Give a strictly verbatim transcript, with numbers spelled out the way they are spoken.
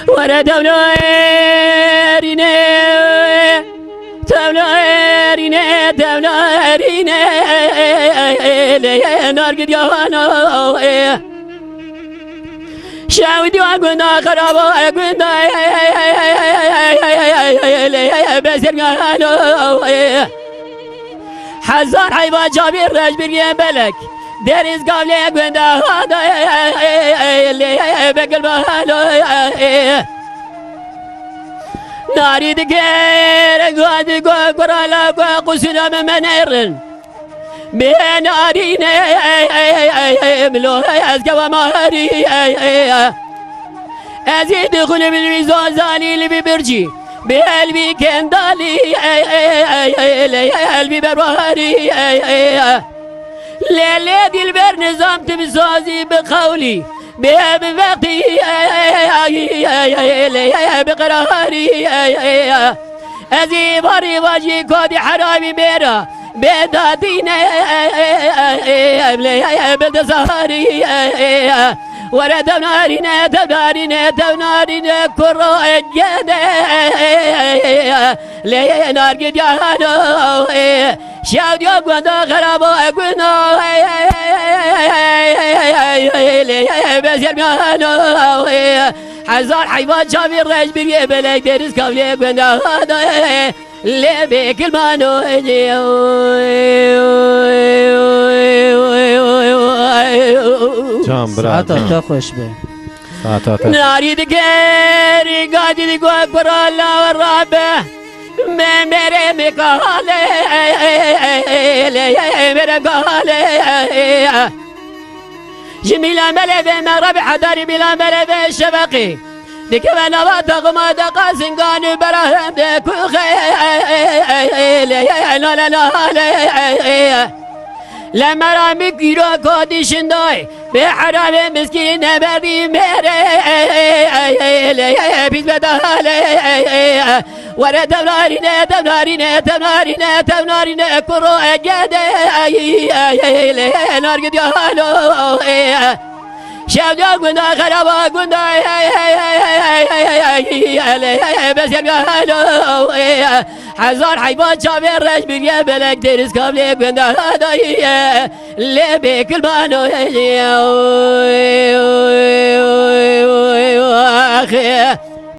Were tevna erîne, tevna erîne, tevna erîne, lê nar gidyano. Şew diwa gunda xeraba gunda, lê bezirgano. Hezar heyva çavî reş bir yê belek. Deriz gavlê gunda hada, lê begil balo. Narî diger gadi go kurala go qusuna me menerin. Bê narîne milo ez gava marî. Ez ê dixulim li wî zazanî li vî bircî. Bê elbî kendalî, lê elbî berwarî. Lê lê dilber nizam tim sazî bi qewlî. Bê bi vextî, lê bi qerarî. Ez ê barî vajî kodî heramî bêra. Bê dadîne, lê bi dizarî. Were dewnarîne, dewnarîne, dewnarîne, kuro gede. Lê nargî diyano. Şew diya gunda xerabo gunda. Lê bezermiyano. Hezar heyvan çavî reş bir yê belek deriz kavlê gunda. Lê bêkilmano. Can bira, Saeta can. Te xweş be. Saeta te. Narî digerî gadî digo kura lawe rabe. Me mere me kahale. Mere kahale. Ji mîla melê ve me rabe hedarî mîla melê ve şeveqî. Dikeve nava taxima de qasingan û bera hem de kuxe. Lê nale nale. Le mera mi kîro ko dişindayê. Bê heramê miskîn neberdî mêrê. Lê pîs bedale. Were tevnarîne, tevnarîne, tevnarîne, tevnarîne, kuro gede. Lê nargî diyalo. Şevdiya gunda xeraba gunda. Lê bezergalo. Hezar heyvan çavê reş bir yê belek deriz kavlê gunda. Lê bêkilmano.